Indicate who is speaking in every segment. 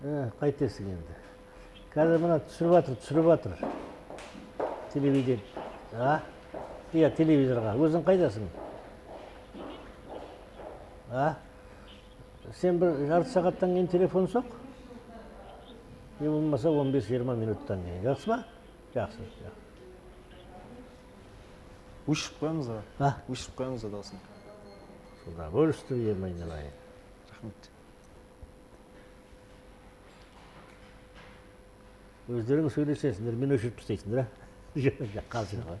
Speaker 1: Қайтесің енді. Қазір мына түсіріп жатыр, түсіріп жатыр. Телевидение. А? Иә, телевизорға. Өзің қайдасың? А? Сен бір жарты сағаттан кейін телефон соқ. Не болмаса 15-20 минуттан кейін. Жақсы ма? Жақсы.
Speaker 2: Өшіріп қоямыз аға.
Speaker 1: А?
Speaker 2: Өшіріп қоямыз дауысын.
Speaker 1: С удовольствием, айналайын.
Speaker 2: Рахмет.
Speaker 1: Өздерің сөйлесесіңдер, мен өшіріп тастайсыңдар, а? Жоқ, қалжың ғой.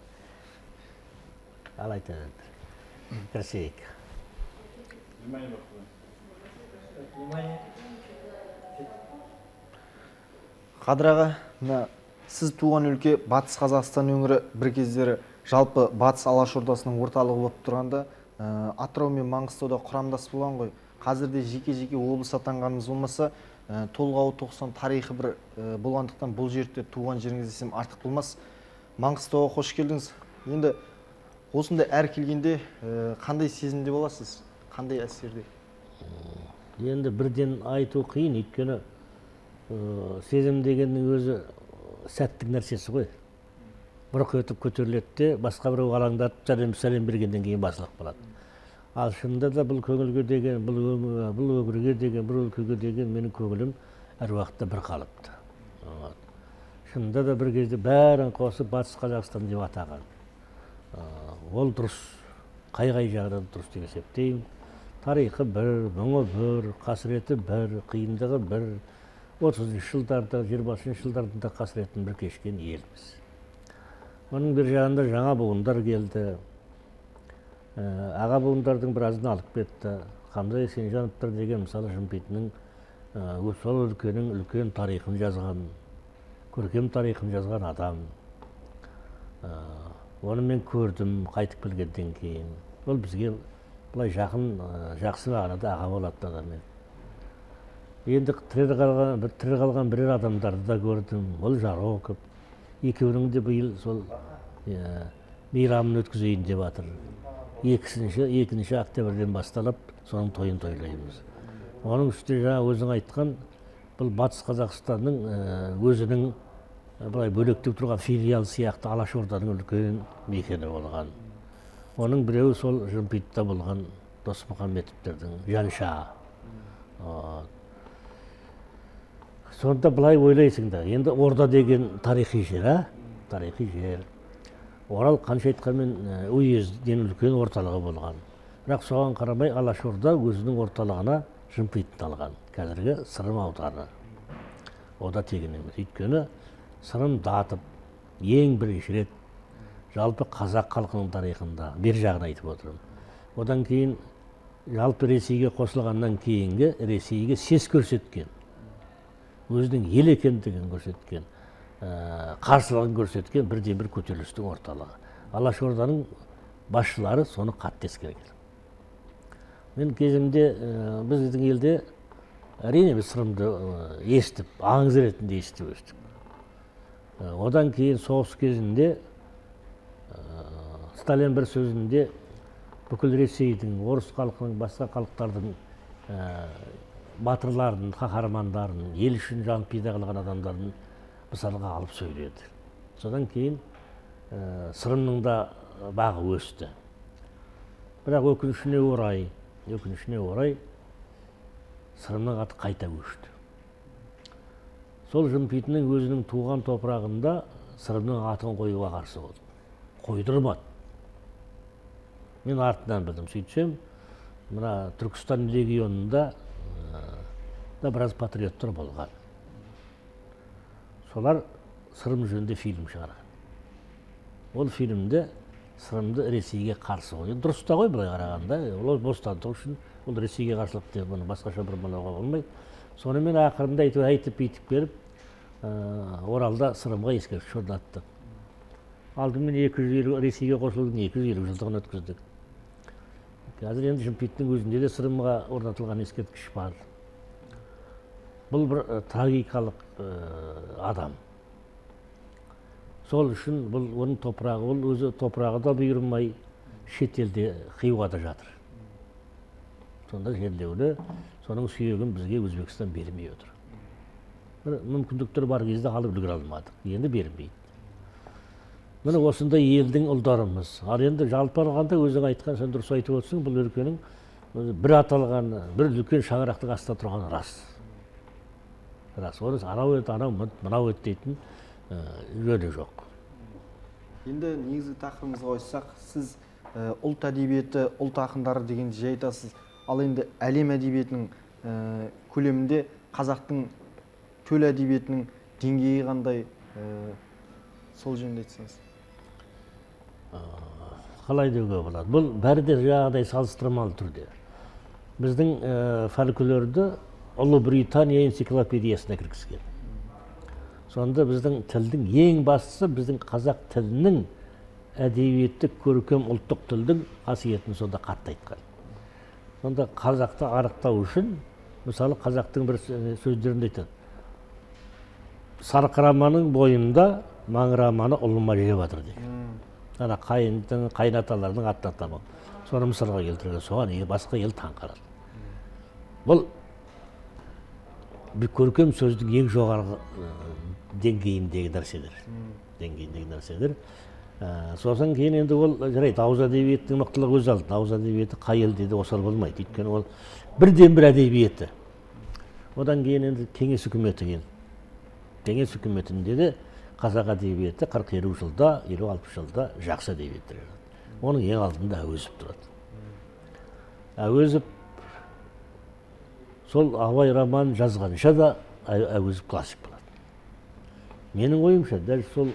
Speaker 1: Ал айта беріңдер. Кірісейік.
Speaker 3: Внимание.
Speaker 2: Қадыр аға, мына сіз туған өлке Батыс Қазақстан өңірі бір кездері жалпы Батыс Алашордасының орталығы болып тұрғанда, Атырау мен Маңғыстауда құрамдас болған ғой. Қазірде жеке-жеке облыс атанғанымыз болмаса, толғауы 90 тарихы бір болғандықтан бұл жерде туған жеріңіз десем артық болмас. Маңғыстауға қош келдіңіз. Енді осында әр келгенде қандай сезімде боласыз? Қандай әсерде?
Speaker 1: Енді бірден айту қиын, өйткені сезім дегеннің өзі сәттік нәрсесі ғой. Бұрқ етіп көтеріледі де, басқа біреу алаңдатып сәлем сәлем бергеннен кейін басылып қалады. Ал шынында да бұл көңілге деген, бұл өңірге деген, бұл өлкеге деген менің көңілім әр уақытта бір қалыпты. Шынында да бір кезде бәрін қосып Батыс Қазақстан деп атаған. Ол дұрыс, қай-қай жағынан дұрыс деп есептеймін. Тарихы бір, мұңы бір, қасіреті бір, қиындығы бір. 30 жылдарда, 20 жылдардың да қасіретін бір кешкен елміз. Оның бір жағында жаңа буындар келді. Аға буындардың біразын алып кетті. Хамза Есенжановтар деген мысалы Жымпитінің, сол өлкенің үлкен тарихын жазған, көркем тарихын жазған адам. Оны мен көрдім қайтып келгеннен кейін. Ол бізге былай жақын, жақсы мағынада аға болатын адам еді. Енді тірі қалған бірер адамдарды да көрдім. Ол Жароков. Екеуінің де биыл сол мейрамын өткізейін деп жатыр. 2 октябрьден басталып, соның тойын тойлаймыз. Оның үстіне жаңа өзің айтқан, бұл Батыс Қазақстанның өзінің былай бөлектеп тұрған филиал сияқты Алашорданың үлкен мекені болған. Оның біреуі сол Жымпитта болған Досмұхамедовтердің Жанша. Сонда былай ойлайсың да, енді Орда деген тарихи жер, а? Тарихи жер. Орал қанша айтқанмен уезден үлкен орталығы болған. Бірақ соған қарамай Алашорда өзінің орталығына Жымпитты алған. Қазіргі Сырым ауданы. О да тегін емес. Өйткені Сырым датып ең бірінші рет жалпы қазақ халқының тарихында бер жағын айтып отырмын. Одан кейін жалпы Ресейге қосылғаннан кейінгі Ресейге сес көрсеткен, өзінің ел екендігін көрсеткен, қарсылығын көрсеткен бірден бір көтерілістің орталығы. Алашорданың басшылары соны қатты ескерген. Мен кезімде біздің елде әрине біз Сырымды естіп, аңыз ретінде естіп өстік. Одан кейін соғыс кезінде Сталин бір сөзінде бүкіл Ресейдің, орыс халқының, басқа халықтардың батырларын, қаһармандарын, ел үшін жан пида қылған адамдарын мысалға алып сөйледі. Содан кейін Сырымның да бағы өсті. Бірақ өкінішіне орай Сырымның аты қайта өшті. Сол Жымпитінің өзінің туған топырағында Сырымның атын қоюға қарсы болды. Қойдырмады. Мен артынан білдім. Сөйтсем, мына Түркістан легионында да біраз патриоттар болған. Солар Сырым жөнінде фильм шығарған. Ол фильмде Сырымды Ресейге қарсы қойды. Дұрыс та ғой былай қарағанда. Ол бостандық үшін, ол Ресейге қарсылық деп бұны басқаша бұрмалауға болмайды. Сонымен ақырында айтып бүйтіп келіп, Оралда Сырымға ескерткіш орнаттық. Алдымен 250, Ресейге қосылудың 250 жылдығын өткіздік. Қазір енді Жымпиттің өзінде де Сырымға орнатылған ескерткіш бар. Бұл бір трагикалық адам. Сол үшін бұл оның топырағы, ол өзі топырағы да бұйырмай шетелде Хиуада жатыр. Сонда жерлеулі, соның сүйегін бізге Өзбекстан бермей отыр. Бір мүмкіндіктер бар кезде алып үлгере алмадық, енді берілмейді. Міне осындай елдің ұлдарымыз. Ал енді жалпы алғанда өзің айтқан, сен дұрыс айтып отырсың, бұл өлкенің бір аталған, бір үлкен шаңырақтың астында тұрғаны рас. Рас. Оны анау еді, анау мынау еді дейтін жөні жоқ.
Speaker 2: Енді негізгі тақырыбымызға ойыссақ, сіз ұлт әдебиеті, ұлт ақындары дегенді жай айтасыз. Ал енді әлем әдебиетінің көлемінде қазақтың төл әдебиетінің деңгейі қандай, сол жөнінде айтсаңыз.
Speaker 1: Қалай деуге болады? Бұл бәрі де жаңағыдай салыстырмалы түрде. Біздің фольклорды Ұлыбритания энциклопедиясына кіргізген. Сонда біздің тілдің ең бастысы, біздің қазақ тілінің әдебиеттік көркем ұлттық тілдің қасиетін сонда қатты айтқан. Сонда қазақты арықтау үшін, мысалы, қазақтың бір сөздерінде айтады. Сарқыраманың бойында маңыраманы ұлыма жеп жатыр деген. Ана қайындың, қайнаталардың атын атамау. Соны мысалға келтірген, соған басқа ел таң қалады. Бұл көркем сөздің ең жоғарғы деңгейіндегі нәрселер. Деңгейіндегі нәрселер. Сосын кейін енді ол жарайды, ауыз әдебиеттің мықтылығы өз алдына. Ауыз әдебиеті қай елде де осал болмайды. Өйткені ол бірден бір әдебиеті. Одан кейін енді Кеңес үкіметі келді. Кеңес үкіметінде де қазақ әдебиеті 40-50 жылда, 50-60 жылда жақсы әдебиеттер жазады. Оның ең алдында Әуезов тұрады. Әуезов сол Абай романын жазғанша да Әуезов классик болады. Менің ойымша, дәл сол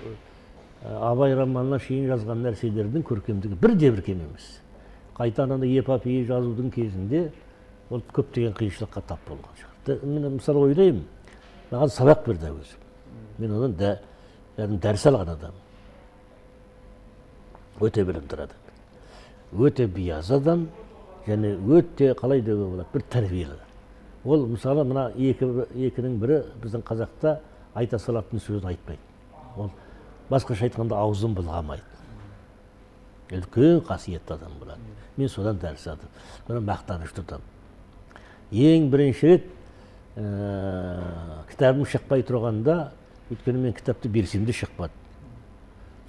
Speaker 1: Абай романына шейін жазған нәрселердің көркемдігі бірде бір кем емес. Қайта анандай эпопея жазудың кезінде ол көптеген қиыншылыққа тап болған шығар. Мен мысалы ойлаймын, маған сабақ берді Әуезов. Мен одан дәріс алған адам. Өте білімді адам. Өте биязы адам, және өте, қалай деуге болады, бір тәрбиелі адам. Ол мысалы мына екінің бірі біздің қазақта айта салатын сөзін айтпайды. Ол басқаша айтқанда аузын былғамайды. Үлкен қасиетті адам болады. Мен содан дәріс алдым. Содан мақтаныш тұтамын. Ең бірінші рет кітабым шықпай тұрғанда, өйткені мен кітапты берсем де шықпады.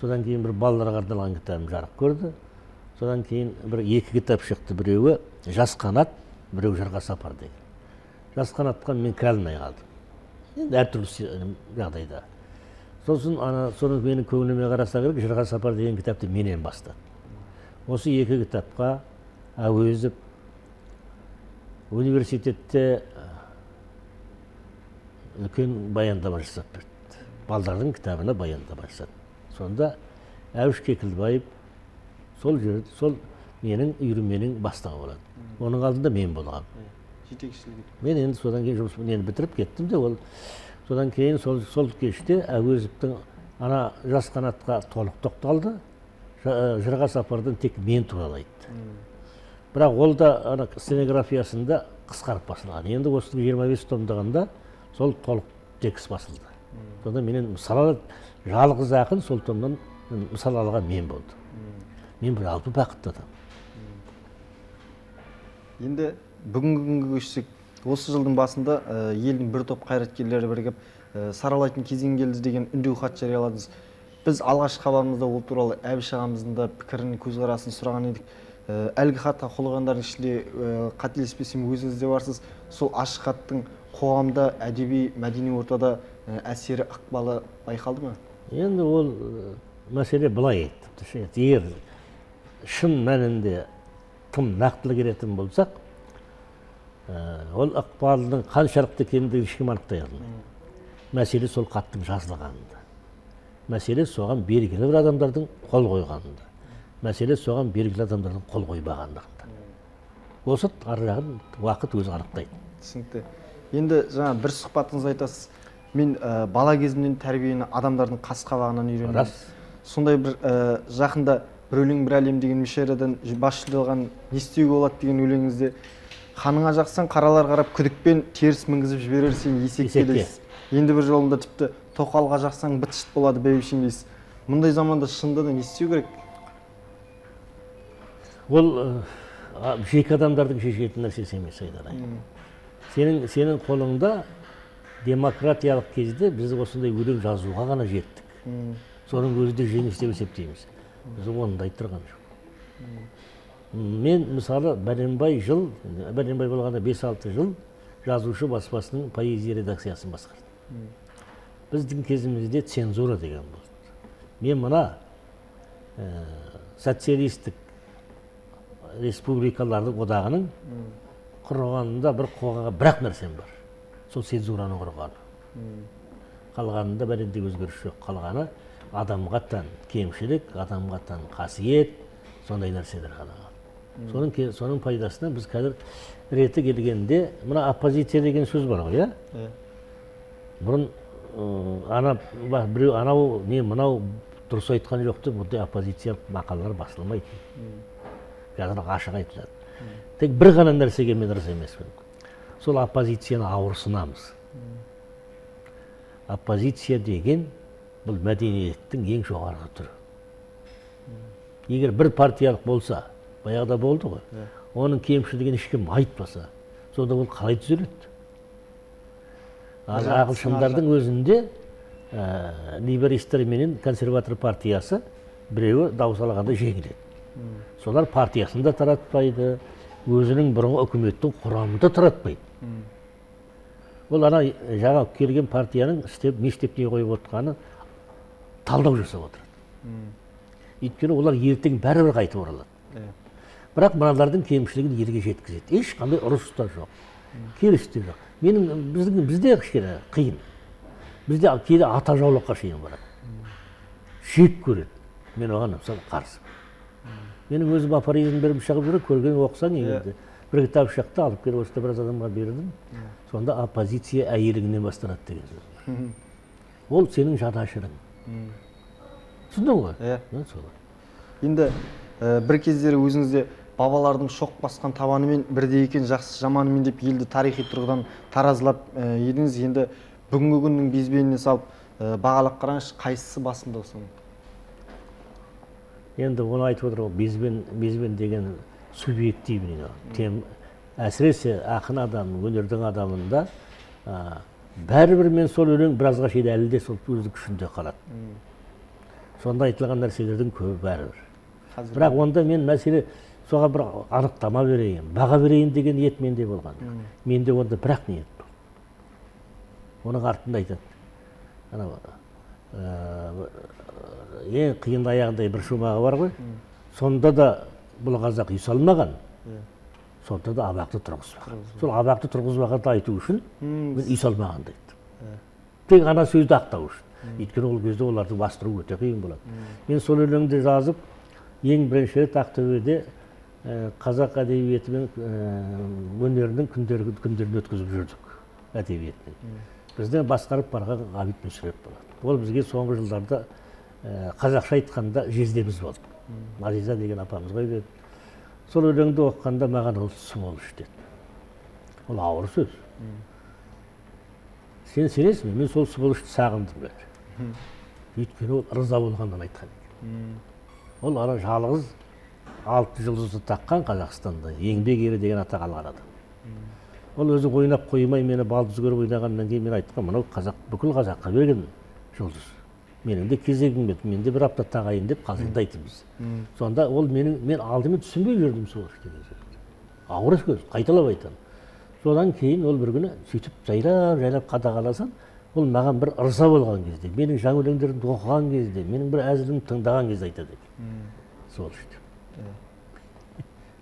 Speaker 1: Содан кейін бір балаларға арналған кітабым жарық көрді. Содан кейін бір екі кітап шықты. Біреуі Жас қанат, біреуі Жырға сапар деген. Жас қанатқа мен кіре алмай қалдым. Енді әртүрлі жағдайда. Сосын соны менің көңіліме қараса керек, Жырға сапар деген кітапты менен бастады. Осы екі кітапқа Әуезов университетте үлкен баяндама жасап берді. Балдардың кітабына баяндама жасады. Сонда Әбіш Кекілбаев сол жерде, сол менің үйірменің бастығы болады. Оның алдында мен болғанмын.
Speaker 2: Жетекшілік.
Speaker 1: Мен енді содан кейін жұмыс нені бітіріп кеттім де, ол содан кейін сол кеште Әуезовтің ана Жас қанатқа толық тоқталды. Жырға сапардан тек мен туралы айтты. Бірақ ол да ана стенографиясында қысқарып басылған. Енді осының 25 томдығында сол толық текст басылды. Сонда менен мысал жалғыз ақын сол томнан мысал алған мен болды. Мен бір алпы бақытты адам.
Speaker 2: Енді бүгінгі күнге көшсек, осы жылдың басында елдің бір топ қайраткерлері бірігіп саралайтын кезең келді деген үндеу хат жарияладыңыз. Біз алғашқы хабарымызда ол туралы Әбіш ағамыздың да пікірін, көзқарасын сұраған едік. Әлгі хатқа қол қойғандардың ішінде, қателеспесем, өзіңіз де барсыз. Сол ашық хаттың қоғамда, әдеби, мәдени ортада әсері, ықпалы байқалды ма?
Speaker 1: Енді ол мәселе былай айтты. Егер шын мәнінде тым нақтылы келетін болсақ, ол ықпалының қаншалықты екендігін ешкім анықтай алмайды. Мәселе сол хаттың жазылғанында. Мәселе соған белгілі бір адамдардың қол қойғанында. Мәселе соған белгілі адамдардың қол қоймағандығында. Осы ар жағын уақыт өзі анықтайды.
Speaker 2: Түсінікті. Енді жаңа бір сұхбатыңызда айтасыз, мен бала кезімнен тәрбиені адамдардың қас қабағынан үйрендім.
Speaker 1: Рас.
Speaker 2: Сондай бір жақында бір өлең бір әлем деген мүшәйрадан бас жүлде алған не істеуге болады деген өлеңіңізде ханыңа жақсаң қаралар қарап күдікпен теріс мінгізіп жіберер сен есекке дейсіз. Енді бір жолында тіпті тоқалға жақсаң быт-шыт болады бәйбішең дейсіз. Мұндай заманда шынында да не істеу керек?
Speaker 1: Ол жеке адамдардың шешетін нәрсесі емес, айналайын. Сенің қолыңда Демократиялық кезде біз осындай өлең жазуға ғана жеттік. Соның өзі де жеңіс деп есептейміз. Біз оны да айттырған жоқ. Мен мысалы бәленбай жыл, бәленбай болғанда 5-6 жыл жазушы баспасының поэзия редакциясын басқардым. Біздің кезімізде цензура деген болды. Мен мына социалистік республикалардың одағының құрғанында бір қоғаға бір-ақ нәрсем бар. Сол цензураның құрғаны. Қалғанында бәлендей өзгеріс жоқ. Қалғаны адамға тән кемшілік, адамға тән қасиет, сондай нәрселер ғана қалды. Соның пайдасына біз қазір реті келгенде мына оппозиция деген сөз бар ғой, иә? Бұрын ана біреу анау не мынау дұрыс айтқан жоқ деп бұндай оппозициялық мақалалар басылмайды. Қазір ашық айтылады. Тек бір ғана нәрсеге мен риза емеспін. Сол оппозицияны ауырсынамыз. Оппозиция деген бұл мәдениеттің ең жоғарғы түрі. Егер бір партиялық болса, баяғыда болды ғой, оның кемшілігін ешкім айтпаса, сонда ол қалай түзеледі? Ағылшындардың өзінде либеристер менен консерватор партиясы біреуі дауыс алғанда жеңіледі. Солар партиясын да таратпайды, өзінің бұрынғы үкіметтің құрамын да таратпайды. Ол ана жаңа келген партияның істеп, не істеп не қойып отқаны талдау жасап отырады. Өйткені олар ертең бәрібір қайтып оралады. Бірақ мыналардың кемшілігін елге жеткізеді. Ешқандай ұрыс та жоқ, керіс те жоқ. Бізде кішкене қиын. Бізде кейде ата жаулыққа шейін барады. Шек көреді. Мен оған мысалы қарсымын. Менің өзім афоризм беріп шығып жүр, көрген оқысаң егерде. Бір кітап шықты, алып келіп осында біраз адамға бердім. Сонда оппозиция әйеліңнен басталады деген сөз. Ол сенің жанашырың. Түсіндің ғой?
Speaker 2: Иә.
Speaker 1: Солай.
Speaker 2: Енді бір кездері өзіңізде бабалардың шоқ басқан табанымен бірдей екен, жақсы жаманымен деп елді тарихи тұрғыдан таразылап едіңіз. Енді бүгінгі күннің безбеніне салып бағалап қараңызшы, қайсысы басымдығы соның?
Speaker 1: Енді оны айтып отыр ғой, безбен деген субъективный. Әсіресе ақын адам, өнердің адамында бәрібір мен сол өлең біразға шейін әлі де сол өзінің күшінде қалады. Сонда айтылған нәрселердің көбі бәрібір. Бірақ онда мен мәселе соған бір анықтама берейін, баға берейін деген ниет менде болған. Менде онда бір-ақ ниет болды. Оның артында айтады. Анау ең қиын аяғындай бір шумағы бар ғой. Сонда да бұл қазақ үй салмаған, сонда да абақты тұрғызбаған. Сол абақты тұрғызбағанды айту үшін мен үй салмағанды айттым. Тек ана сөзді ақтау үшін. Өйткені ол кезде оларды бастыру өте қиын болады. Мен сол өлеңді жазып, ең бірінші рет Ақтөбеде қазақ әдебиеті мен өнерінің күндерін өткізіп жүрдік әдебиетінен. Бізді басқарып барған Ғабит Мүсіреп болады. Ол бізге соңғы жылдарда қазақша айтқанда жездеміз болды. Ғазиза деген апамыз қойып еді. Сол өлеңді оқығанда маған ол сволочь деді. Ол ауыр сөз. Сен сенесің бе? Мен сол сволочьты сағындым бәрі. Өйткені ол ырза болғаннан айтқан екен. Ол ана жалғыз 6 жұлдызды таққан Қазақстанда еңбек ері деген атақ алған адам. Ол өзі ойнап қоймай мені балдыз көріп ойнағаннан кейін мен айтқан, мынау қазақ, бүкіл қазаққа берген жұлдыз. Менің де кезегім бет, мен де бір апта тағайын деп қалжыңдайтынбыз. Сонда ол мен алдымен түсінбей жүрдім сол деген сөзді. Ауыр сөз, қайталап айтамын. Содан кейін ол бір күні сөйтіп жайлап-жайлап қадағаласам, ол маған бір ырза болған кезде, менің жаңа өлеңдерімді оқыған кезде, менің бір әзілімді тыңдаған кезде айтады екен. Сол сөйтіп.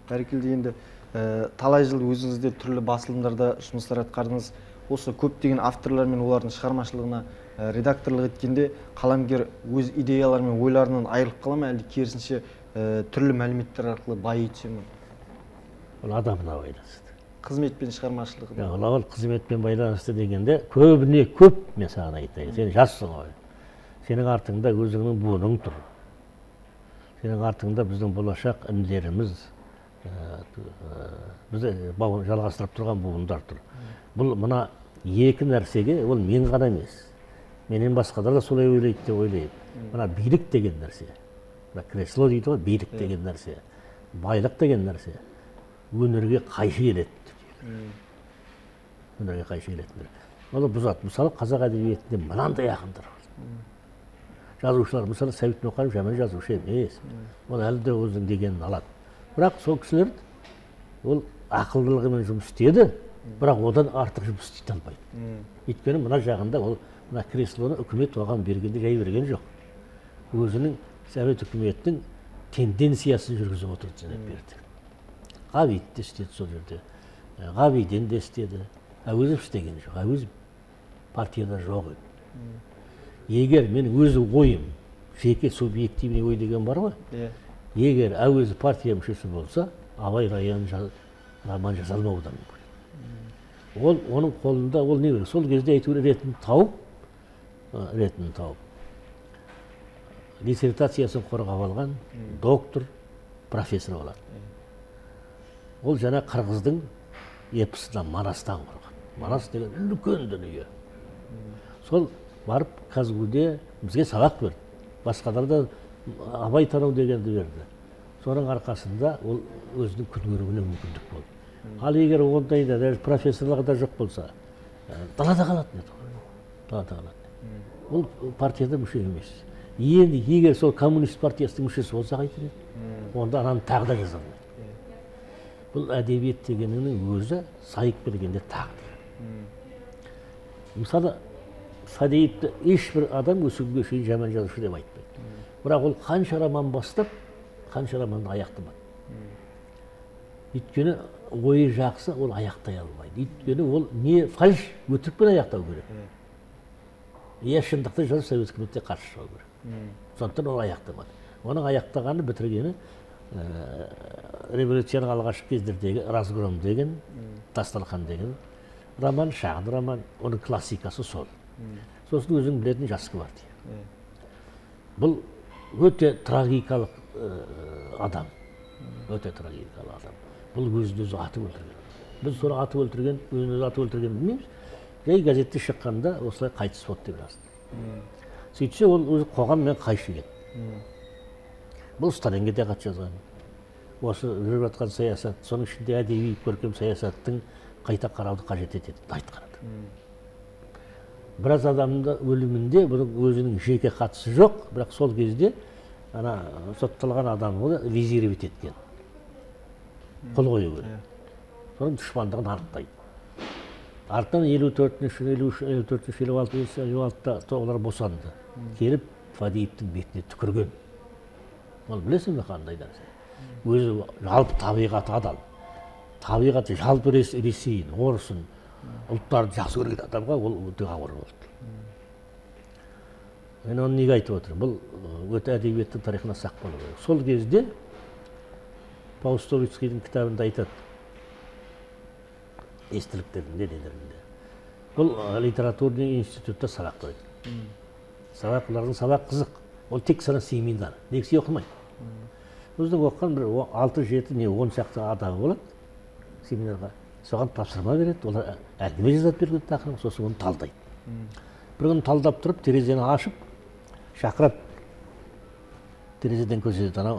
Speaker 2: Бәрекелді. Енді талай жыл өзіңізде түрлі басылымдарда жұмыстар атқардыңыз. Осы көптеген авторлар мен олардың шығармашылығына редакторлық еткенде қаламгер өз идеялары мен ойларынан айырылып қала ма, әлде керісінше түрлі мәліметтер арқылы байи түсе ме?
Speaker 1: Ол адамына байланысты.
Speaker 2: Қызметпен шығармашылығы.
Speaker 1: Ол қызметпен байланысты дегенде көбіне көп мен саған айтайын. Сен жассың ғой. Сенің артыңда өзіңнің буының тұр. Сенің артыңда біздің болашақ інілеріміз, бізді жалғастырып тұрған буындар тұр. Бұл мына екі нәрсеге ол мен ғана емес. Менен басқалар да солай ойлайды деп ойлаймын. Мына билік деген нәрсе, мына кресло дейді ғой, билік деген нәрсе, байлық деген нәрсе өнерге қайшы келеді. Өнерге қайшы келетін. Оны бұзады. Мысалы, қазақ әдебиетінде мынандай ақындар бар. Жазушылар, мысалы, Сәбит Мұқанов жаман жазушы емес. Ол әлі де өзінің дегенін алады. Бірақ сол кісілер ол ақылдылығымен жұмыс істеді, бірақ одан артық жұмыс істей алмайды. Өйткені мына жағында ол мына креслоны үкімет оған бергенде жай берген жоқ. Өзінің совет үкіметінің тенденциясын жүргізіп отырды деп берді. Ғабит те істеді сол жерде. Ғабиден де істеді. Әуезов істеген жоқ. Әуезов партияда жоқ еді. Егер мен өз ойым, жеке субъективный ой деген бар ғой. Егер Әуезов партия мүшесі болса, Абай район роман жаза алмауы да мүмкін. Ол оның қолында ол не керек? Сол кезде әйтеуір ретін тауып, диссертациясын қорғап алған доктор, профессор болады. Ол жаңа қырғыздың эпосынан Манастан құрған. Манас деген үлкен дүние. Сол барып КазГУде бізге сабақ берді. Басқалар да Абай тану дегенді берді. Соның арқасында ол өзінің күн көруіне мүмкіндік болды. Ал егер ондайда даже профессорлығы да жоқ болса, далада қалатын еді ғой. Далада қалатын. Ол партияда мүше емес. Енді егер сол коммунист партиясының мүшесі болса қайтер еді? Онда ананы тағы да жаза алмайды. Бұл әдебиет дегеннің өзі сайып келгенде тағдыр. Мысалы, Фадеевті ешбір адам осы күнге шейін жаман жазушы деп айтпайды. Бірақ ол қанша роман бастап, қанша романды аяқтамады. Өйткені ойы жақсы, ол аяқтай алмайды. Өйткені ол не фальш, өтірікпен аяқтау керек. Я шындықты жазып совет үкіметіне қарсы шығу керек. Сондықтан ол аяқтамады. Оның аяқтағаны, бітіргені революцияның алғашқы кездердегі «Разгром» деген, «Тасталқан» деген роман, шағын роман, оның классикасы сол. Сосын өзің білетін «Жас гвардия». Бұл өте трагикалық адам. Өте трагикалық адам. Бұл өзін өзі атып өлтірген. Біз соны атып өлтірген, өзін өзі атып өлтірген білмейміз. Жай газетте шыққанда осылай қайтыс болды деп жазды. Сөйтсе ол өзі қоғаммен қайшы келді. Бұл Сталинге де хат жазған. Осы жүріп жатқан саясат, соның ішінде әдеби көркем саясаттың қайта қарауды қажет етеді айтқан адам. Біраз адамды өлімінде бұның өзінің жеке қатысы жоқ, бірақ сол кезде ана сотталған адамды визировать еткен. Қол қою керек. Соның дұшпандығын анықтайды. Артынан 54-ші, 53-ші, 56-шы, 56-та олар босанды. Келіп Фадеевтің бетіне түкірген. Ол білесің бе қандай нәрсе? Өзі жалпы табиғаты адал. Табиғаты жалпы Ресейін, орысын, ұлттарды жақсы көрген адамға ол өте ауыр болды. Мен оны неге айтып отырмын? Бұл өте әдебиеттің тарихына сақ болу керек. Сол кезде Паустовицкийдің кітабында айтады, естеліктерінде, нелерінде. Бұл литературный институтта сабақ береді. Сабақ, олардың сабақ қызық. Ол тек қана семинар, лекция оқымайды. Біздің оқыған бір 6-7 не 10 шақты адамы болады семинарға. Соған тапсырма береді, олар әңгіме жазады берген тақырып, сосын оны талдайды. Бір күні талдап тұрып, терезені ашып, шақырады. Терезеден көрсетеді, анау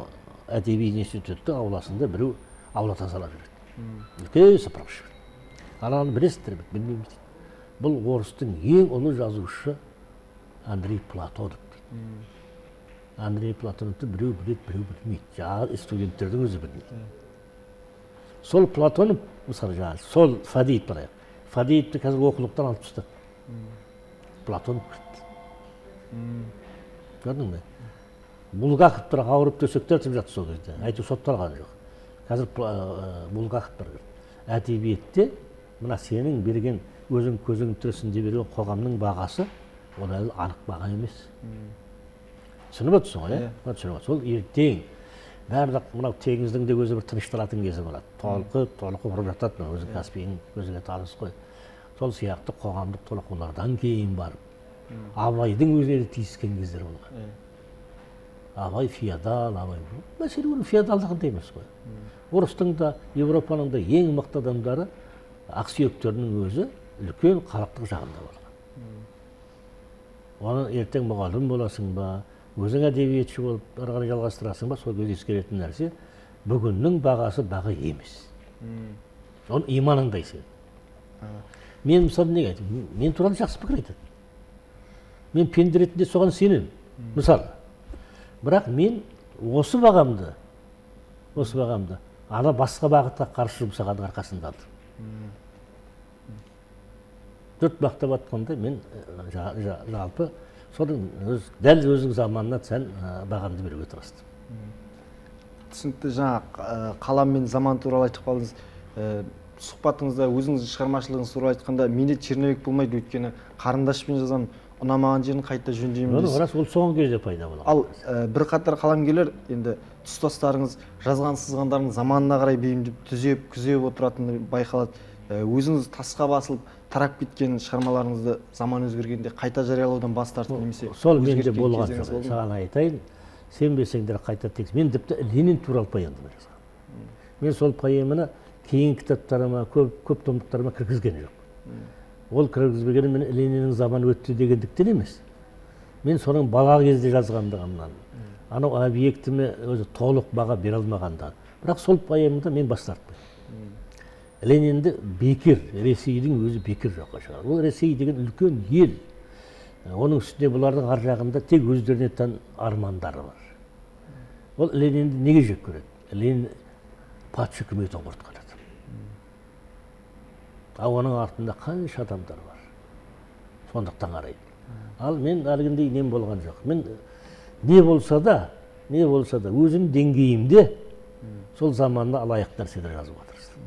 Speaker 1: әдеби институттың ауласында біреу аула тазалап жүреді. Үлкен сыпырғыш. Ананы білесіздер ме? Білмейміз дейді. Бұл орыстың ең ұлы жазушысы Андрей Платонов дейді. Андрей Платоновты біреу біледі, біреу білмейді. Жаңағы студенттердің өзі білмейді. Сол Платонов, мысалы, жаңағы сол Фадеев барайық. Фадеевті қазір оқулықтан алып тастады. Платонов кірді. Көрдің бе? Булгаков бірақ ауырып төсекте жатып жатты сол кезде. Әйтеуір сотталған жоқ. Қазір Булгаков бар. Әдебиетте мына сенің берген өзің көзің тірісінде берген қоғамның бағасы ол әлі анық баға емес. Түсініп отырсың ғой, иә? Түсініп отырсың. Ол ертең барлық мынау теңіздің де өзі бір тынышталатын кезі болады. Толқып, толқып ұрып жатады, мына өзі Каспийдің өзіңе таныс қой. Сол сияқты қоғамдық толқулардан кейін барып Абайдың өзіне де тиіскен кездер болған. Абай феодал, Абай мәселе оның феодалдығында емес қой. Орыстың да, Европаның да ең мықты адамдары ақсүйектерінің өзі үлкен халықтық жағында болған. Оны ертең мұғалім боласың ба, өзің әдебиетші болып ары қарай жалғастырасың ба, сол кезде ескеретін нәрсе бүгіннің бағасы баға емес. Оны иманыңдай сен. Мен мысалы неге айтамын? Мен туралы жақсы пікір айтады. Мен пенде ретінде соған сенемін. Мысалы. Бірақ мен осы бағамды ана басқа бағытқа қарсы жұмсағанның арқасында алдым. Жұрт мақтап атқанда мен жалпы соның дәл өзінің заманына сән бағамды беруге тырыстым.
Speaker 2: Түсінікті. Жаңа қалам мен заман туралы айтып қалдыңыз. Сұхбатыңызда өзіңіздің шығармашылығыңыз туралы айтқанда менде черновик болмайды, өйткені қарындашпен жазамын, ұнамаған жерін қайта жөндеймін дейсіз.
Speaker 1: Рас, ол соңғы кезде пайда болған.
Speaker 2: Ал бірқатар қаламгерлер енді тұстастарыңыз жазған сызғандарын заманына қарай бейімдеп түзеп күзеп отыратыны байқалады. Өзіңіз тасқа басылып тарап кеткен шығармаларыңызды заман өзгергенде қайта жариялаудан бас тартып немесе
Speaker 1: сол менде болған жоқ. Саған айтайын, сенбесеңдер қайта текст. Мен тіпті Ленин туралы поэманы жазғанмын. Мен сол поэманы кейінгі кітаптарыма, көп томдықтарыма кіргізген жоқ. Ол кіргізбегені мен Лениннің заманы өтті дегендіктен емес. Мен соның бала кезде жазғандығымнан, анау объектіме өзі толық баға бере алмағандан. Бірақ сол поэмада мен бас тартпаймын. Ленинді бекер, Ресейдің өзі бекер жоққа шығарды. Ол Ресей деген үлкен ел. Оның үстіне бұлардың ар жағында тек өздеріне тән армандары бар. Ол Ленинді неге жек көреді? Ленин патша үкіметін құртқан адам. Ал оның артында қанша адамдар бар. Сондықтан қарайды. Ал мен әлгіндей нем болған жоқ. Мен не болса да, өзім деңгейімде сол заманына лайықты нәрселер жазуға тырыстым.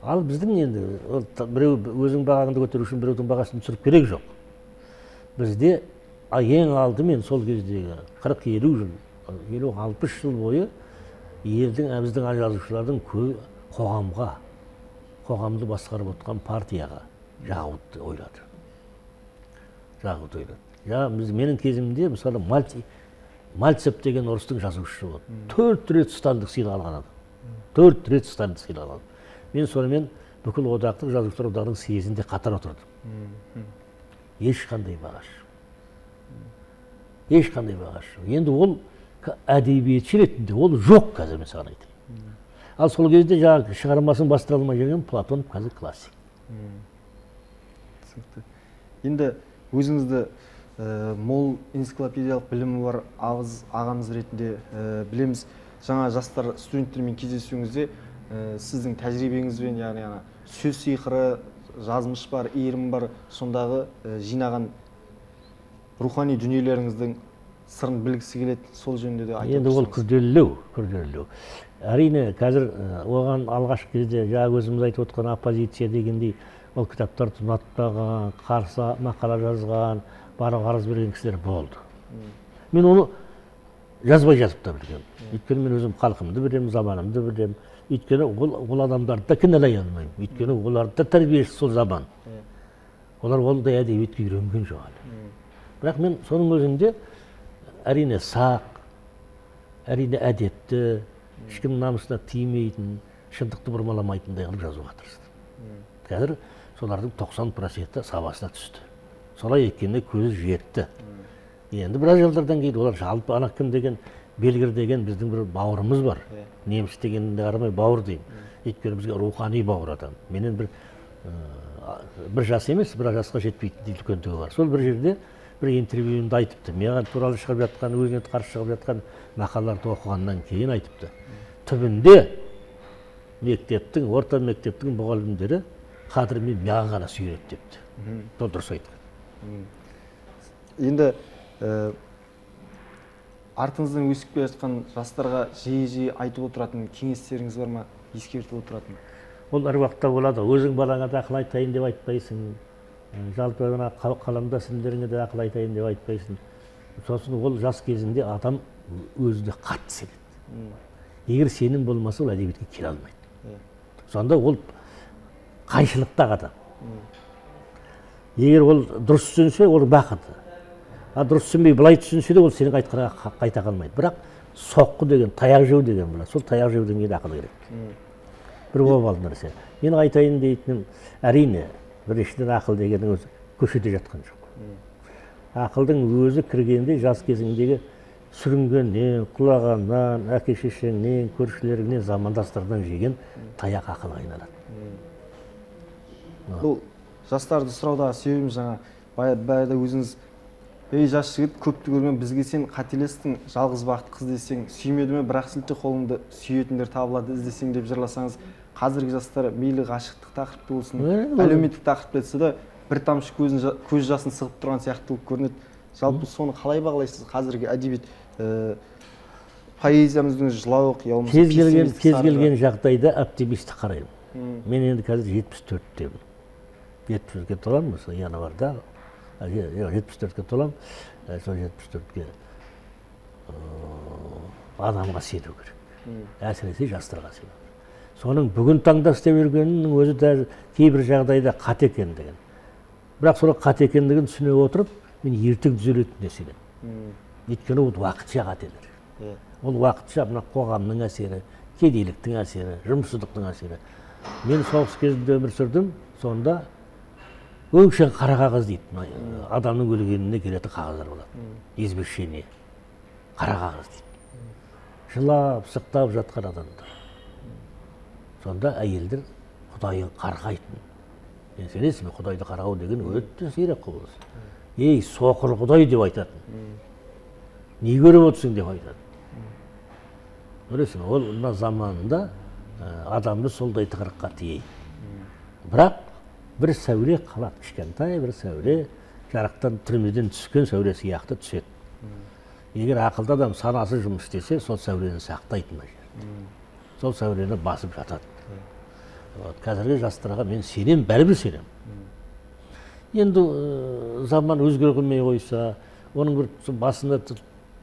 Speaker 1: Ал біздің енді біреу өзің бағаңды көтеру үшін біреудің бағасын түсіріп керек жоқ. Бізде ең алдымен сол кездегі 40-50 жыл, 50-60 жыл бойы елдің, біздің жазушылардың қоғамға, қоғамды басқарып отқан партияға жағуды ойлады. Менің кезімде, мысалы, Мальцев деген орыстың жазушысы болды. 4 рет Сталиндік сыйлық алған адам. 4 рет Сталиндік сыйлық алған. Мен сонымен бүкіл одақтық жазушылар одағының съезінде қатар отырдым. Ешқандай бағасы жоқ. Ешқандай бағасы жоқ. Енді ол әдебиетші ретінде ол жоқ қазір, мен саған айтайын. Ал сол кезде жаңағы шығармасын бастыра алмай жүрген Платон қазір классик.
Speaker 2: Түсінікті. Енді өзіңізді мол энциклопедиялық білімі бар ағамыз ретінде білеміз. Жаңа жастар студенттермен кездесуіңізде сіздің тәжірибеңізбен, яғни ана сөз сиқыры, жазмыш бар, иірім бар, сондағы жинаған рухани дүниелеріңіздің сырын білгісі келеді, сол жөнінде де айтып
Speaker 1: Енді ол
Speaker 2: отырсаңыз.
Speaker 1: күрделілеу. Әрине, қазір оған алғашқы кезде жаңа өзіміз айтып отқан оппозиция дегендей, ол кітаптарды ұнатпаған, қарсы мақала жазған, барып арыз берген кісілер болды. Мен оны жазбай жазып та білгенмін. Өйткені мен өзім халқымды білемін, заманымды білемін. Өйткені ол адамдарды да кінәлай алмаймын. Өйткені оларды да тәрбиеші сол заман. Олар ондай әдебиетке үйренген жоқ әлі. Бірақ мен соның өзінде әрине сақ, әрине әдепті, ешкімнің намысына тимейтін, шындықты бұрмаламайтындай қылып жазуға тырыстым. Қазір солардың 90% сабасына түсті. Солай екеніне көзі жетті. Енді біраз жылдардан кейін олар жалпы ана кім деген Белгір деген біздің бір бауырымыз бар. Неміс дегеніне қарамай бауыр деймін. Өйткені бізге рухани бауыр адам. Менен бір жас емес, бір жасқа жетпейтін үлкендігі бар. Сол бір жерде бір интервьюінде айтыпты. Маған туралы шығып жатқан, өзіне қарсы шығып жатқан мақалаларды оқығаннан кейін айтыпты. Түбінде мектептің, орта мектептің мұғалімдері қадірмен маған ғана сүйенеді депті. Сол дұрыс айтқан.
Speaker 2: Енді артыңыздан өсіп келе жатқан жастарға жиі-жиі айтып отыратын кеңестеріңіз бар ма, ескертіп отыратын?
Speaker 1: Ол әр уақытта болады. Өзің балаңа да ақыл айтайын деп айтпайсың. Жалпы мына қаламдас інілеріңе де ақыл айтайын деп айтпайсың. Сосын ол жас кезінде адам өзіне қатты сенеді. Егер сенім болмаса, ол әдебиетке келе алмайды. Сонда ол қайшылықтағы адам. Егер ол дұрыс түсінсе, ол бақыты. А дұрыс түсінбей былай түсінсе де, ол сенің айтқаныңа қайта қалмайды. Бірақ соққы деген, таяқ жеу деген болады. Сол таяқ жеуден кейін ақыл керек. Бір обал нәрсе. Мен айтайын дейтінім, әрине, біріншіден ақыл дегеннің өзі көшеде жатқан жоқ. Ақылдың өзі кіргенде жас кезіңдегі сүрінгеннен, құлағаннан, әке шешеңнен, көршілеріңнен, замандастардан жеген таяқ ақылға айналады.
Speaker 2: Бұл Жастарды сұраудағы себебім жаңа баяғыда өзіңіз ей жас жігіт көпті көрген бізге сен қателестің, жалғыз бақыт қыз десең, сүймеді ме бірақ сілте қолыңды, сүйетіндер табылады іздесең деп жырласаңыз, қазіргі жастар мейлі ғашықтық тақырыпты болсын, әлеуметтік тақырыпты айтса да бір тамшы көз жасын сығып тұрған сияқты болып көрінеді. Жалпы соны қалай бағалайсыз? Қазіргі әдебиет поэзиямыздың жылауық, я болмаса
Speaker 1: кез келген жағдайда оптимистік қараймын. Мен енді қазір 74-темін. 74-ке толамын осы январда. 74-ке толамын. Сол 74-ке адамға сену керек. Әсіресе жастарға сену керек. Соның бүгін таңда істеп жүргенінің өзі де кейбір жағдайда қате екендігін. Бірақ сол қате екендігін түсіне отырып, мен ертең түзелетініне сенемін. Өйткені ол уақытша қателер. Ол уақытша мына қоғамның әсері, кедейліктің әсері, жұмыссыздықтың әсері. Мен соғыс кезінде өмір сүрдім, сонда өңшең қара қағаз дейді. Адамның өлгеніне келетін қағаздар болады. Извещение. Қара қағаз дейді. Жылап, сықтап жатқан адамдар. Сонда әйелдер Құдайын қарғайтын. Мен сенесің бе, Құдайды қарғау деген өте сирек құбылыс. Ей, соқыр Құдай деп айтатын. Не көріп отырсың деп айтатын. Көресің, ол мына заманында адамды сондай тығырыққа тиейді. Бірақ бір сәуле қалады, кішкентай бір сәуле, жарықтан түрмеден түскен сәуле сияқты түседі. Егер ақылды адам санасы жұмыс істесе, сол сәулені сақтайтын мына жерде. Сол сәулені басып жатады. Вот, қазіргі жастарға мен сенем, бәрібір сенем. Енді заман өзгере қоймай қойса, оның бір басында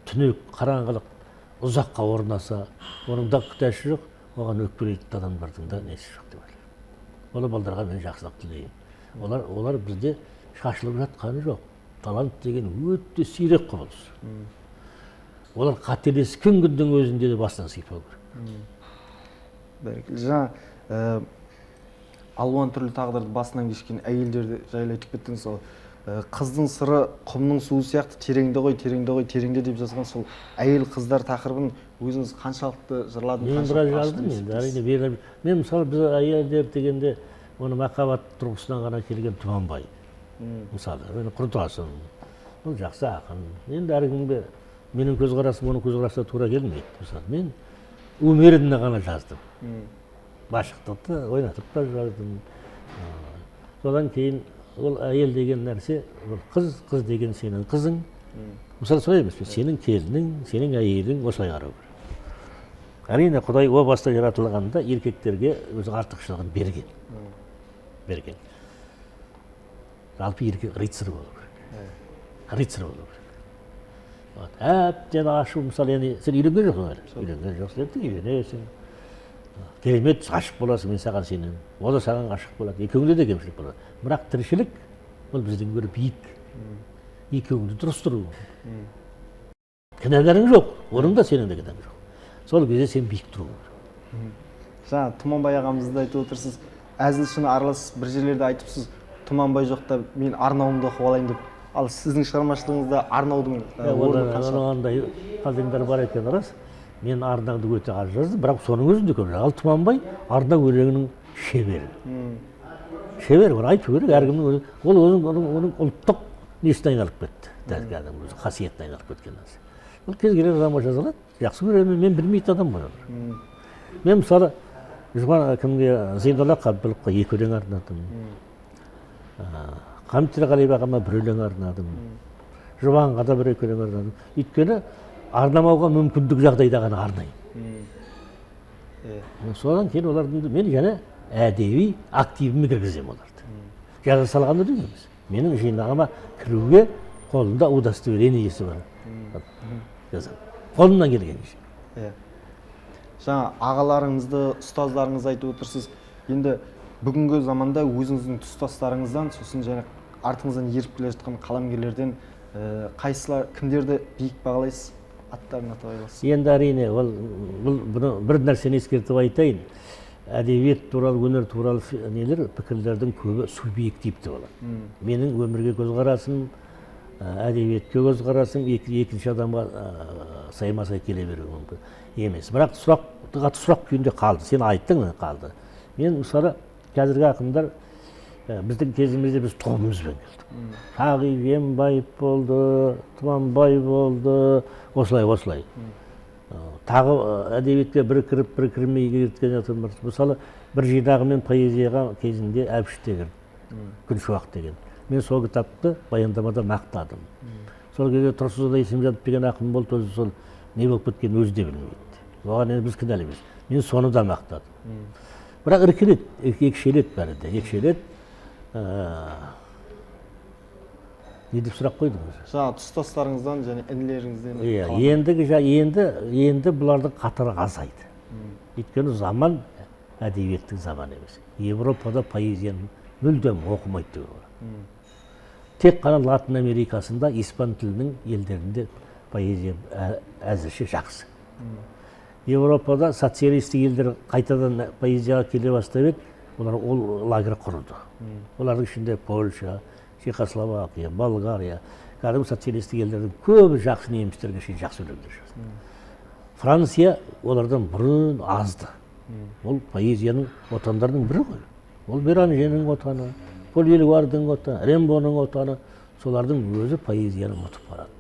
Speaker 1: түнек, қараңғылық ұзаққа орнаса, оның да күтәші жоқ, оған өкпелейтін адамдардың да несі жоқ деп ойлаймын. Ол балдарға мен жақсылық тілеймін. Олар бізде шашылып жатқаны жоқ. Талант деген өте сирек құбылыс. Олар қателескен күндің өзінде де басынан сипау керек.
Speaker 2: Бәрекелді. Жаңа алуан түрлі тағдырды басынан кешкен әйелдерді жайлы айтып кеттіңіз. Сол қыздың сыры құмның суы сияқты тереңде ғой, тереңде ғой, тереңде деп жазған сол әйел қыздар тақырыбын өзіңіз қаншалықты жырладыңыз?
Speaker 1: Мен біраз жаздым енді, әрине. Мен мысалы біз әйелдер дегенде оны махаббат тұрғысынан ғана келген Тұманбай. Мысалы, менің құрдасым, ол жақсы ақын. Енді әркімге менің көзқарасым оның көзқарасына тура келмейді. Мысалы, мен умеренно ғана жаздым. Ғашықтықты ойнатып та жаздым. Содан кейін ол әйел деген нәрсе, ол қыз, қыз деген сенің қызың. Мысалы, солай емес пе? Сенің келінің, сенің әйелің, осылай қарау керек. Әрине, Құдай о баста жаратылғанда еркектерге өз артықшылығын берген. Берген. Жалпы еркек рыцарь болу керек. Рыцарь болу керек. Әбден ашу, мысалы, енді сен үйленген жоқсың әлі. Үйленген жоқсың, ертең үйленесің. Керемет ғашық боласың, мен саған сенемін. Ол да саған ғашық болады. Екеуіңде де кемшілік болады. Бірақ тіршілік ол бізден гөрі биік. Екеуіңді дұрыс тұру. Кінәларың жоқ, оның да сенің де кінәң жоқ. Сол кезде сен биік тұру керек.
Speaker 2: Жаңа Тұманбай ағамызды айтып отырсыз, әзіл шыны аралас бір жерлерде айтыпсыз, Тұманбай жоқта мен арнауымды оқып алайын деп. Ал сіздің шығармашылығыңызда арнаудың орны қанша?
Speaker 1: Ондай қалжыңдар бар екен, рас. Мен арнауды өте аз жаздым, бірақ соның өзінде көп. Ал Тұманбай арнау өлеңінің шебері. Шебер, оны айту керек, әркімнің өзі. Ол оның ұлттық несіне айналып кетті. Кәдімгі өзі қасиетіне айналып кеткен нәрсе. Ол кез келген адамға жаза алады. Жақсы көремін, мен білмейтін адам ғой. Мен мысалы Жұбан кімге Зейнолла Қабдыловқа екі өлең арнадым. Хамит Төреғалиев ағама бір өлең арнадым. Жұбанға да бір екі өлең арнадым. Өйткені арнамауға мүмкіндік жағдайда ғана арнаймын. Содан кейін олардың мен және әдеби активіме кіргіземін оларды. Жаза салған өлең емес. Менің жинағыма кіруге қолымда удостоверениесі бар. Жазамын. Қолымнан келгенше.
Speaker 2: Жаңа ағаларыңызды, ұстаздарыңызды айтып отырсыз. Енді бүгінгі заманда өзіңіздің тұстастарыңыздан, сосын және артыңыздан еріп келе жатқан қаламгерлерден қайсылар, кімдерді биік бағалайсыз? Аттарын атап аласыз.
Speaker 1: Енді әрине, ол, бұны бір нәрсені ескертіп айтайын. Әдебиет туралы, өнер туралы нелер, пікірлердің көбі субъективті болады. Менің өмірге көзқарасым, әдебиетке көзқарасым екінші адамға сайма-сай келе беруі мүмкін емес. Бірақ сұрақ күйінде қалды. Сен айттың, қалды. Мен мысалы қазіргі ақындар Біздің кезімізде біз тобымызбен келдік. Шағи Жиенбаев болды, Тұманбай болды, осылай осылай. Тағы әдебиетке бір кіріп, бір кірмей кеткен адам бар. Мысалы, бір жинағымен поэзияға кезінде Әбіш те кірді, «Күншуақ» деген. Мен сол кітапты баяндамада мақтадым. Сол кезде Тұрсынзада Есімжанов деген ақын болды, өзі сол не болып кеткенін өзі де білмейді. Оған енді біз кінәлі емес. Мен соны да мақтадым. Бірақ іркіледі, екшеледі, бәрі де екшеледі. Не деп сұрақ қойдыңыз?
Speaker 2: Жаңа тұстастарыңыздан және інілеріңізден.
Speaker 1: Иә, ендігі енді бұлардың қатары азайды. Өйткені заман әдебиеттің заманы емес. Европада поэзияны мүлдем оқымайды деуге болады. Тек қана Латын Америкасында, испан тілінің елдерінде поэзия әзірше жақсы. Европада социалистік елдер қайтадан поэзияға келе бастап еді, олар ол лагерь құрды. Олардың ішінде Польша, Чехословакия, Болгария, кәдімгі социалистік елдердің көбі жақсы, немістерге шейін жақсы өлеңдер жазды. Франция олардан бұрын азды. Ол поэзияның отандарының бірі ғой. Ол Беранженің отаны, Поль Элюардың отаны, Рембоның отаны. Солардың өзі поэзияны ұмытып барады.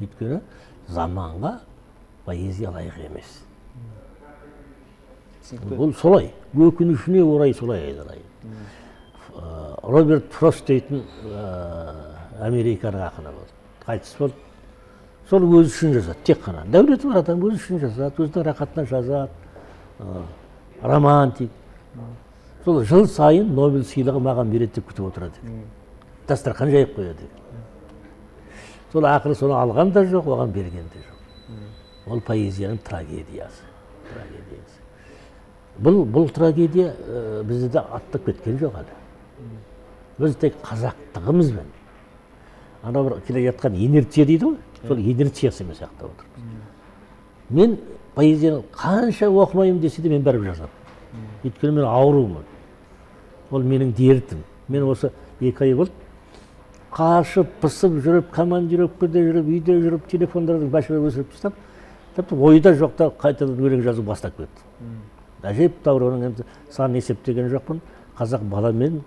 Speaker 1: Өйткені заманға поэзия лайық емес. Бұл солай, өкінішіне орай солай, айналайын. Роберт Фрост дейтін американың ақыны болды, қайтыс болды. Сол өзі үшін жазады тек қана. Дәулеті бар адам өзі үшін жазады, өзінің рахатына жазады. Романтик. Сол жыл сайын Нобель сыйлығы маған береді деп күтіп отырады екен, дастархан жайып қояды екен. Сол ақыры соны алған да жоқ, оған берген де жоқ. Ол поэзияның трагедиясы, трагедиясы. Бұл трагедия бізде де аттап кеткен жоқ әлі. Біз тек қазақтығымызбен, анау бір келе жатқан инерция дейді ғой, сол инерциясымен сақтап отырмыз. Мен поэзияны қанша оқымаймын десе де, мен бәрібір жазамын. Өйткені мен аурумын, ол менің дертім. Мен осы 2 ай болды қашып пысып жүріп, командировкада жүріп, үйде жүріп, телефондардың бәрін өшіріп тастап, тіпті ойда жоқта қайтадан өлең жазу бастап кетті. Әжептәуір оның енді санын есептеген жоқпын. Қазақ бала мен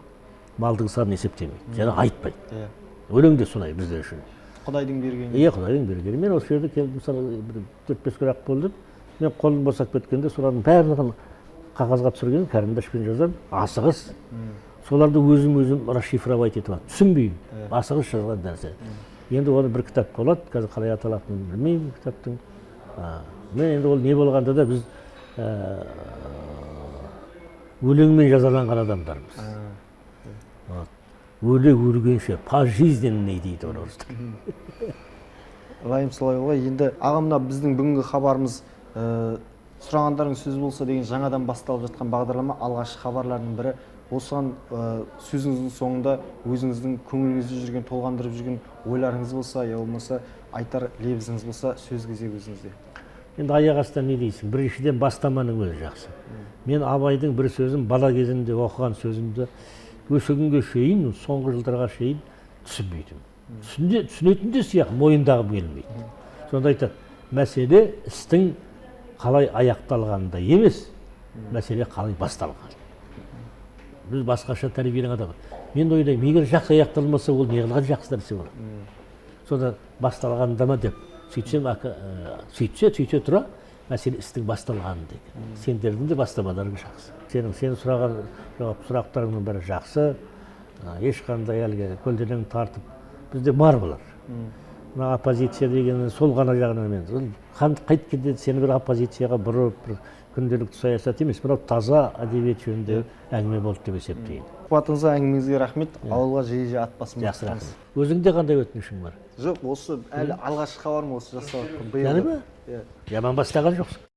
Speaker 1: малдың санын есептемейді және айтпайды. Өлең де солай біздер үшін.
Speaker 2: Құдайдың бергені.
Speaker 1: Иә, құдайдың бергені. Мен осы жерде келдім, мысалы, бір 4-5 күн ақ болды. Мен қолым босап кеткенде солардың барлығын қағазға түсірген, карандашпен жазамын асығыс. Соларды өзім өзім расшифровать етіп аламын, түсінбеймін, асығыс жазған нәрсе. Енді оны бір кітап болады, қазір қалай аталатынын білмеймін кітаптың. Мен енді ол не болғанда да біз өлеңмен жазаланған адамдармыз. Вот. Өле өлгенше, пожизненный дейді оны орыстар.
Speaker 2: Ылайым солай ғой енді, аға. Мына біздің бүгінгі хабарымыз, «Сұрағандарың сөз болса» деген жаңадан басталып жатқан бағдарлама, алғашқы хабарлардың бірі. Осыған сөзіңіздің соңында өзіңіздің көңіліңізде жүрген, толғандырып жүрген ойларыңыз болса, я болмаса айтар лебізіңіз болса, сөз кезегі өзіңізде.
Speaker 1: Енді аяқ астынан не дейсің? Біріншіден, бастаманың өзі жақсы. Мен Абайдың бір сөзін, бала кезімде оқыған сөзімді осы күнге шейін, соңғы жылдарға шейін түсінбейтінмін. Түсінетін де сияқты, мойындағым келмейді. Сонда айтады: мәселе істің қалай аяқталғанында емес, мәселе қалай басталған. Біз басқаша тәрбиеленген адам. Мен ойлаймын, егер жақсы аяқталмаса, ол не қылған жақсы нәрсе болады? Сонда басталғанда ма деп сөйтсем, сөйтсе тұра, мәселе істің басталғанында екен. Сендердің де бастамаларың жақсы. Сенің сұраған жауап сұрақтарыңның бәрі жақсы. Ешқандай әлгі көлденең тартып, бізде бар бұлар. Мына оппозиция деген сол ғана жағынан мен ол қайткенде сені бір оппозицияға бұрып, бір күнделікті саясат емес, мынау таза әдебиет жөнінде әңгіме болды деп есептеймін.
Speaker 2: Сұхбатыңызға, әңгімеңізге рахмет. Ауылға жиі жиі ат басын
Speaker 1: Жақсы, рахмет. Өзіңде қандай өтінішің бар?
Speaker 2: Жоқ, осы әлі алғашқы хабарым осы жасап жатқан биыл.
Speaker 1: Яғни ма?
Speaker 2: Иә.
Speaker 1: Жаман бастаған жоқсың.